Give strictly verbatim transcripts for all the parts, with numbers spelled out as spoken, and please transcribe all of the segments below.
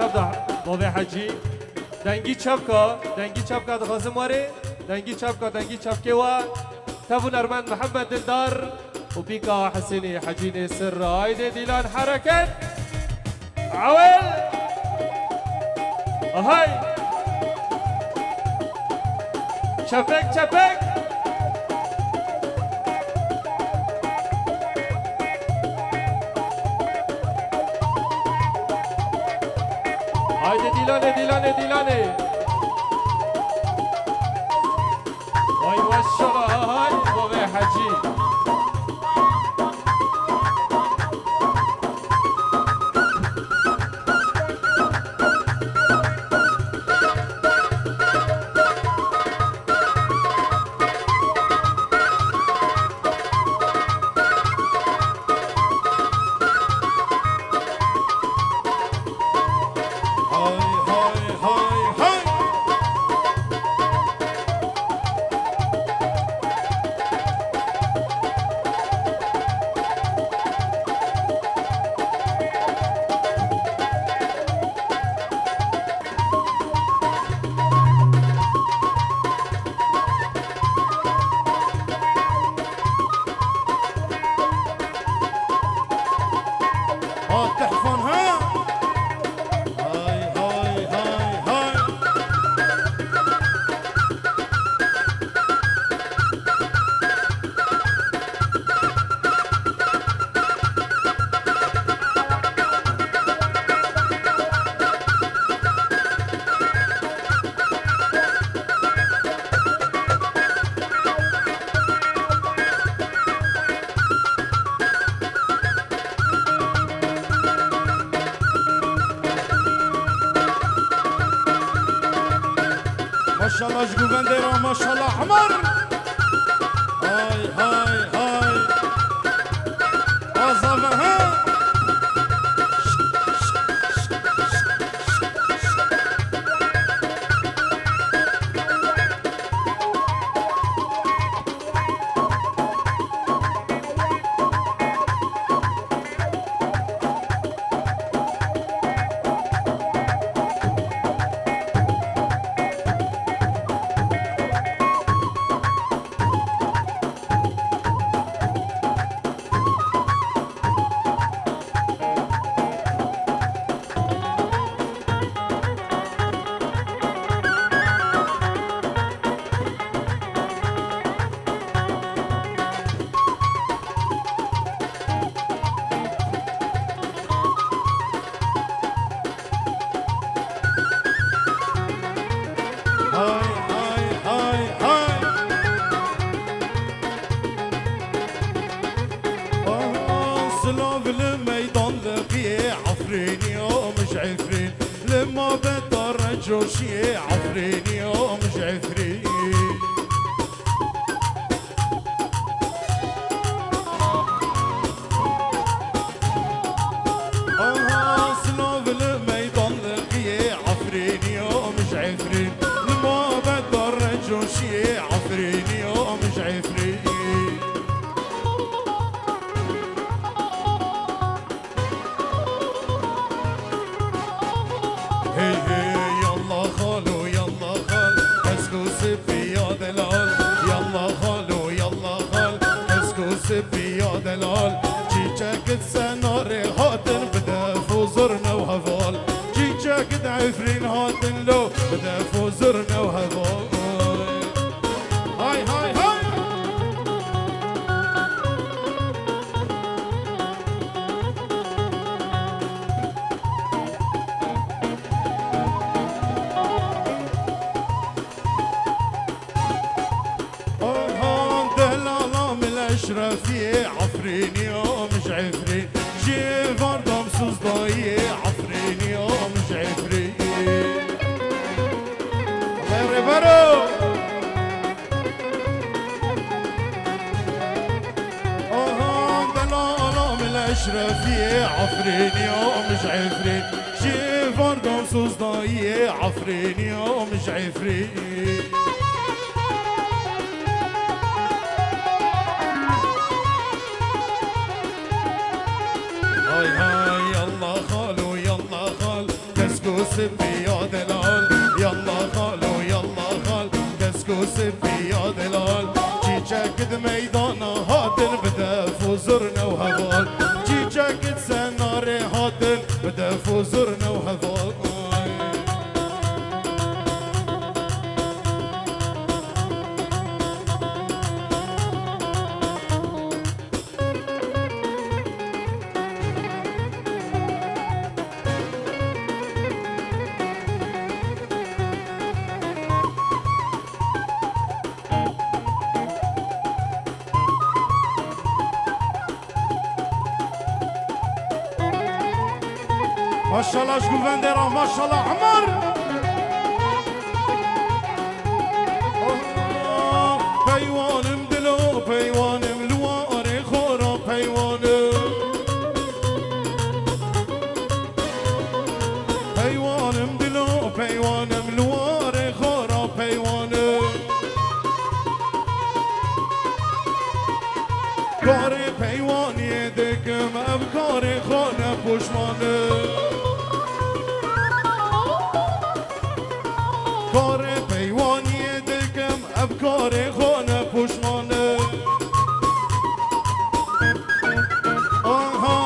Çavda, bavê Hecî. Dengî çavka, dengî çavka dixwazim werê. Dengî çavka, dengî çavkê we. Tev û nermend Mihemed Dildar û pîka Hesênî Hecî Nêsir. Haydê dîlan hereket. Ewel. Ahay. Çepek, çepek. Haydi Dîlanê, Dîlanê, Dîlanê. Vay maşallah, hay, bavê Hecî. Hay, hay, hay, hay. Ha, tehfan, ha? Hay, hay, hay, hay. Maşallah ji govendê re, maşallah Emer. Hay, hay, hay. Azave, ha? Hay, hay, hay, hay. Aha, silav li meydan li qiyê Efrînî, o mij Efrîn. Li mabeta re coşiyê Efrînî, o mij Efrîn. Aha, silav li meydan li qiyê Efrînî, o mij Efrîn. Li mabeta re coşiyê Efrînî, o mij Efrîn. Hey hey, yalla xalo, yalla xal, kesk û sipiya delal. Yalla xalo, yalla xal, kesk û sipiya delal. Çîçek di senarê hatin bi def û zurne û heval. Çîçek di Efrîn hatin lo bi def û zurne û heval. Hay, hay, hay! Orhan delala min Eşrefiyê Efrînî, o mij Efrîn. Ji van damsûzdayiyê Efrînî, o mij Efrîn. Rêbero! Aha, delala min Eşrefiyê Efrînî, o mij Efrîn. Ji van damsûzdayiyê Efrînî, o mij Efrîn. Hay hay, yalla xalo, yalla xal. Kesk û Sipî ya delal, yalla xalo, yalla xal, kesk û sipî ya delal. Çîçek di meydana hatin, bi def û zurne û heval. Çîçek di senarê hatin, bi def û zurne û heval. Maşallah ji guvendê re, maşallah Emar. Oh, peywanim dilo, peywanim li warê xwe re peywanim. Peywanim dilo, peywanim li warê xwe re peywanim. Karê peywaniyê dikim, ev karê xwe ne poşman e. Karê peywaniyê dikim, ev karê xwe ne poşman e. Aha,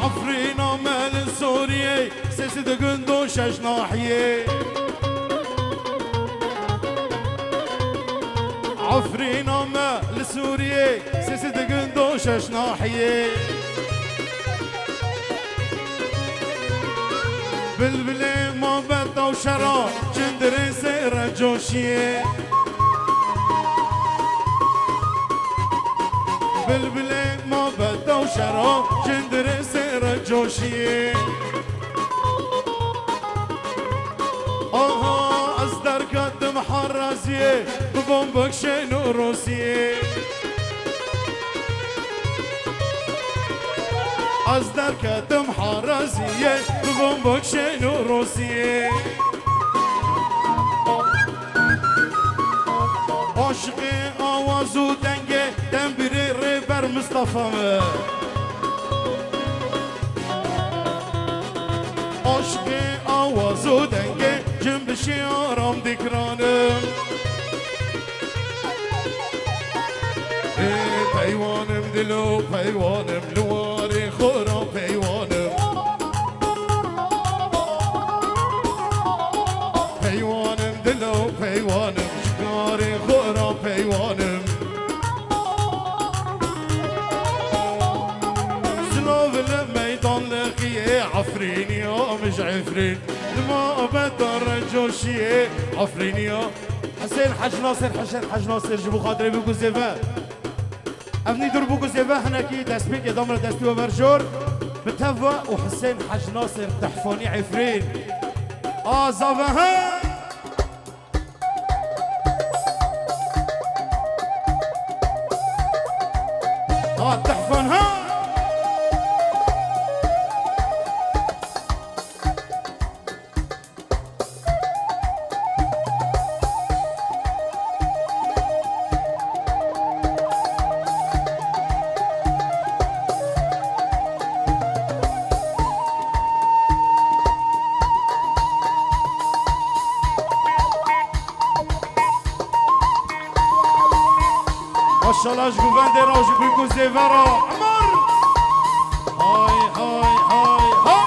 Efrîna me li Sûriyê, sês digin do şeş nahiyê. Efrîna me li Sûriyê, sês digin do şeş nahiyê. Bilbilê mabeta û şera, çindirê sêre coşiyê. Bilbilê mabeta û şera, çindirê sêre coşiyê. Aha, ez derketim heraziyê, bi bombek şên û rosiyê. Ez derketim heraziyê, bi bombek şên û rosiyê. Aşiqê awaz û dengê tembîrê Rêber Mistefa me. Aşiqê awaz û dengê cimbişê aram dikiranim. Ê peywanim dilo, peywanim li warê xwe re peywanim. Peywanim dilo, peywanim ji karê xwe re peywanim. Silav li meydan li xiyê Efrînî, ya min ji Efrîn. Li mabeta re coşiyê Efrînî ya. Husên Hec Nasir, Husên Hec Nasir ji bo xatirê bû ku zêve. Ev nî dur bû ku zêve hinekî destpêkê da min re destî we ver jor. Bi tev we û Husên Hec Nasir Tehfanî Efrîn. A zave he! Ha, Tehfan ha! Maşallah ji guvendê re û ji bîk û zêve re. Emar! Hay, hay, hay, hay!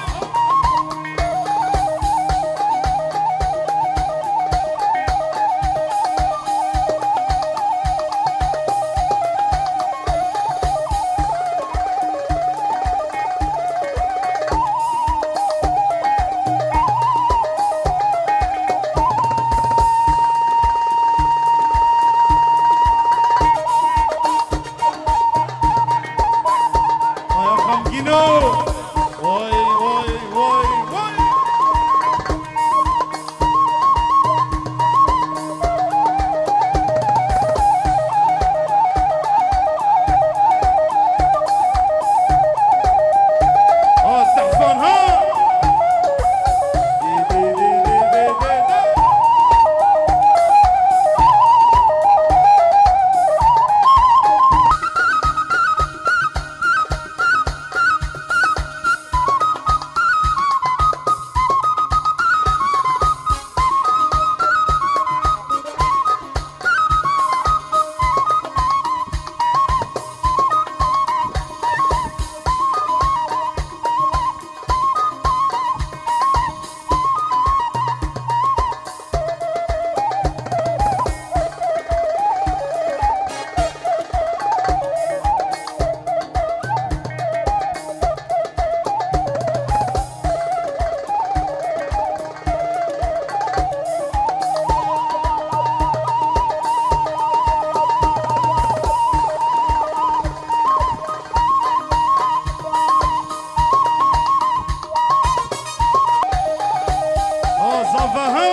Zafaha.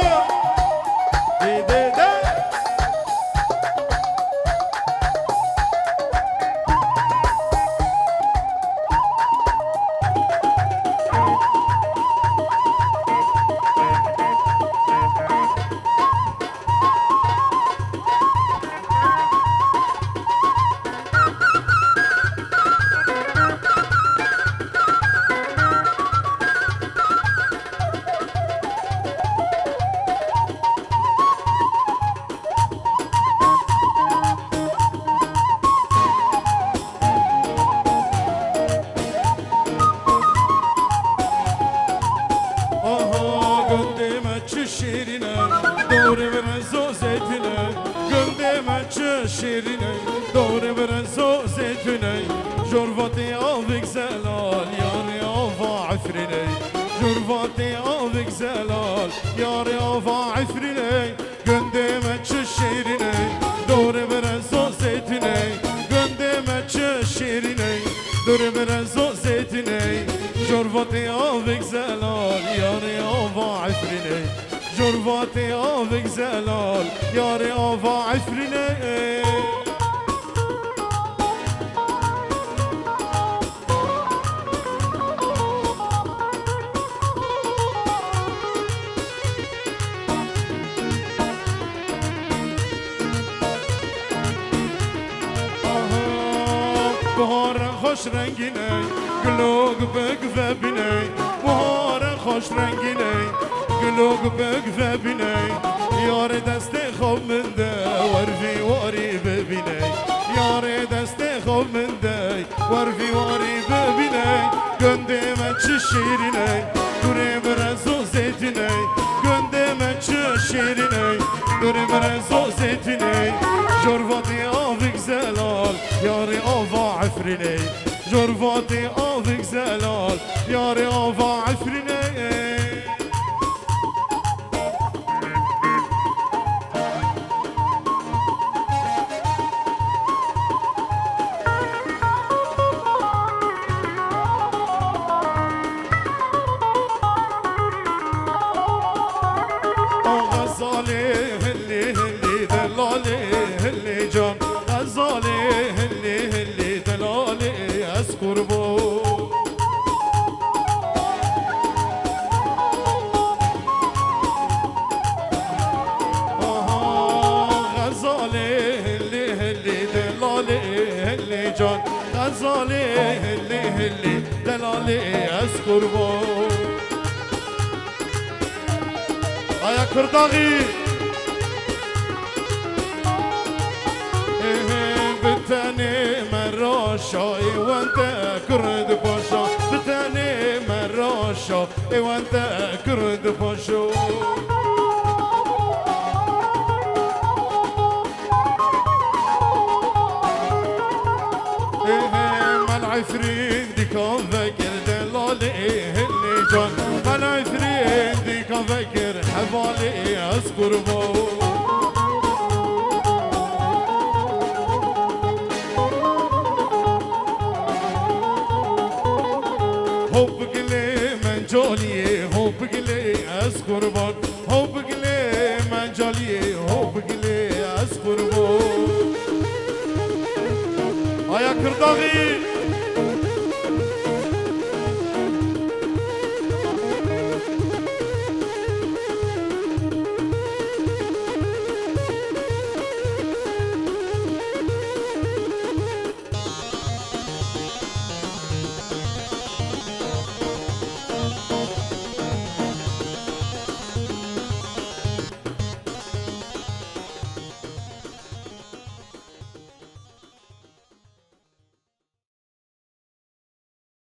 Dê, dê, dê. Aha, gundê me çi şêrîn e, dorê min rezo zeytîn e. Gundê me çi şêrîn e, dorê min rezo zeytîn e. Jorvatê avik zelal, yarê ava Efrîn e. Jorvatê avik zelal, yarê ava Efrîn e. Gundê me çi şêrîn e, dorê min rezo zeytîn e. Gundê me çi şêrîn e, dorê min rezo zeytîn e. Jorvatê avik zelal, yarê ava Efrîn e. Jorvatê avik zelal, yarê ava Efrîn e. Aha, biharan xweş rengîn e, gulok bi guve bîne. Biharan xweş rengîn e, gulok bi guve bîne. Yarê destê xew min de, wer vî warî bibîne. Yarê destê xew min de, wer vî warî bibîne. Gundê me çi şîrîn e, gurê min rezo zeytîn e. Gundê me çi şîrîn e, gurê min rezo zeytîn e. Jorvatê avik zelal, yarê ava Efrîn e. Jorvatê avik zelal, yarê ava Efrîn e. O Xezalê hilî hilî, delalê hilî can. Xezalê hilî hilî, delalê ez qurban. Aha, Xezalê hilî hilî, delalê hilî can. Xezalê hilî hilî, delalê ez qurban. Aya Kirdaxî. Ê, bi tenê me raşa, ê wende Kurd paşa, bi tenê me raşa, ê wende Kurd paşa. Ê, Mel Efrîn dîka vekir, delalê hilî can. Mel Efrîn dîka vekir, hevalê ez qurban. Hop gilê Mencaliyê, hop gilê ez qurban. Hop gilê Mencaliyê, hop gilê ez qurban. Aya Kirdaxî.